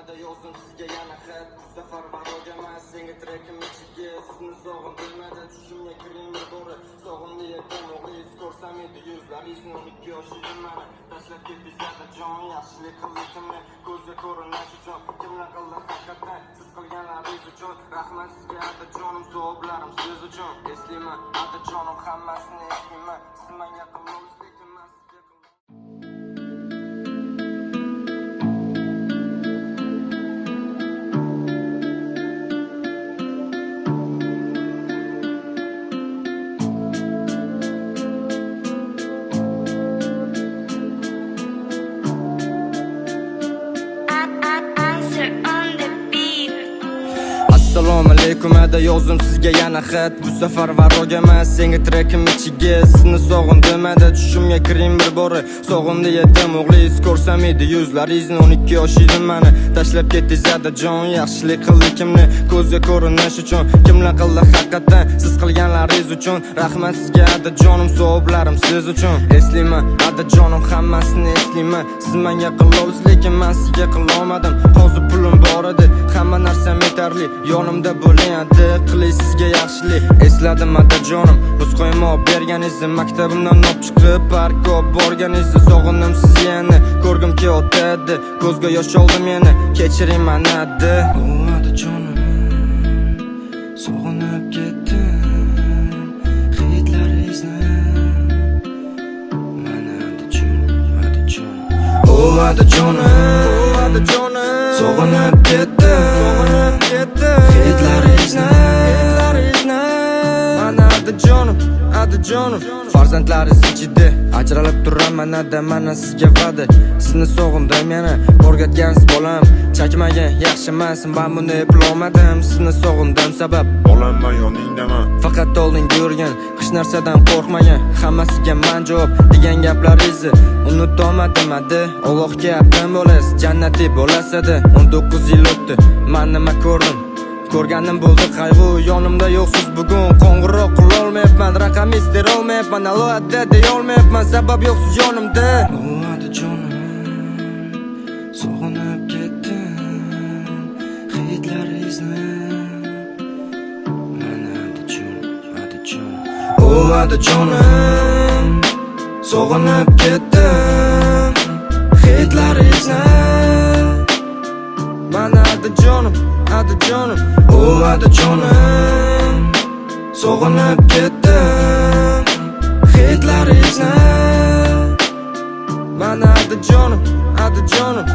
Ada yozdim sizga yana xat. Bu safar varog emas, senga trekim ichiga. Sizni sog'indim ada, tushimga kiring bir bora. Sog'indi yetim o'g'lingiz, ko'rsam edi yuzlaringizni. 12 yosh edim mana, tashlab ketdingiz adajon. Yaxshilik qildi kimni ko'zga ko'rinish uchun, kimlar qildi haqiqatdan siz qilganlaringiz uchun. Rahmat sizga adajonim, savoblarim siz uchun. Eslayman adajonim, hammasini eslayman. Siz menga qilmovsiz, lekin man sizga qildim. Answer on the beat. Assalomu alaykum ada, yozdim sizga yana xat. Bu safar varog emas, senga trekim ichiga. Sizni sog'indim ada, tushimga kiring bir bora. Sog'indi yetim o'g'lingiz, ko'rsam edi yuzlaringizni. 12 yosh edim mani, tashlab ketdingiz adajon. Yaxshilik qildi kimni ko'zga ko'rinish uchun, kimlar qildi haqiqatdan siz qilganlaringiz uchun. Rahmat sizga adajonim, savoblarim siz uchun. Eslayman adajonim, hammasini eslayman. Siz menga qilolsiz, lekin man sizga qilolmadim. Hozir pulim bor edi, hamma narsam yetarli. Yonimda bo'ling adi, qilay sizga yaxshilik. Esladim adajonim, muzqaymoq olib berganingizni, maktabimdan olib chiqib parkka olib borganingizni. Sog'indim sizni yana, ko'rgim kelyapti, ko'zga yosh oldim yana, kechiring mani adi. O adajonim, sog'inib ketdim hidlaringizni. Mana adajonim, adajonim. O adajonim, adajonim, sog'inib ketdim, sog'inib ketdim hidlaringizni, hidlaringizni. Mana adajonim, adajonim. Farzandlaringiz ichida ajralib turaman ada, mana sizga va'da. Sizni sog'indim yana, o'rgatgansiz bolam, chakmagin yaxshi emas, man buni eplolmadim. Sizni sog'indim sabab Bolam, man yoningdaman. Faqat oldinga yurgin, hech narsadan qo'rqmagin. Hammasiga man javob degan gaplaringizni unutolmadim adi. Allohga yaqin bo'lasiz, jannatiy bo'lasiz adi. 19 yil o'tdi, man nima ko'rdim? Ko'rganim bo'ldi qayg'u, yonimda yo'qsiz bugun. Qo'ng'iroq qilolmayapman, raqamingiz terolmayapman. Alo adda deyolmayapman, sabab yo'qsiz yonimda. O adajonim, sog'inib ketdim hidlaringizni. Mana adajonim, adajonim. O adajonim, sog'inib ketdim hidlaringizni. Mana adajonim, adajonim. O adajonim, sog'inib ketdim hidlaringizni. Mana adajonim, adajonim.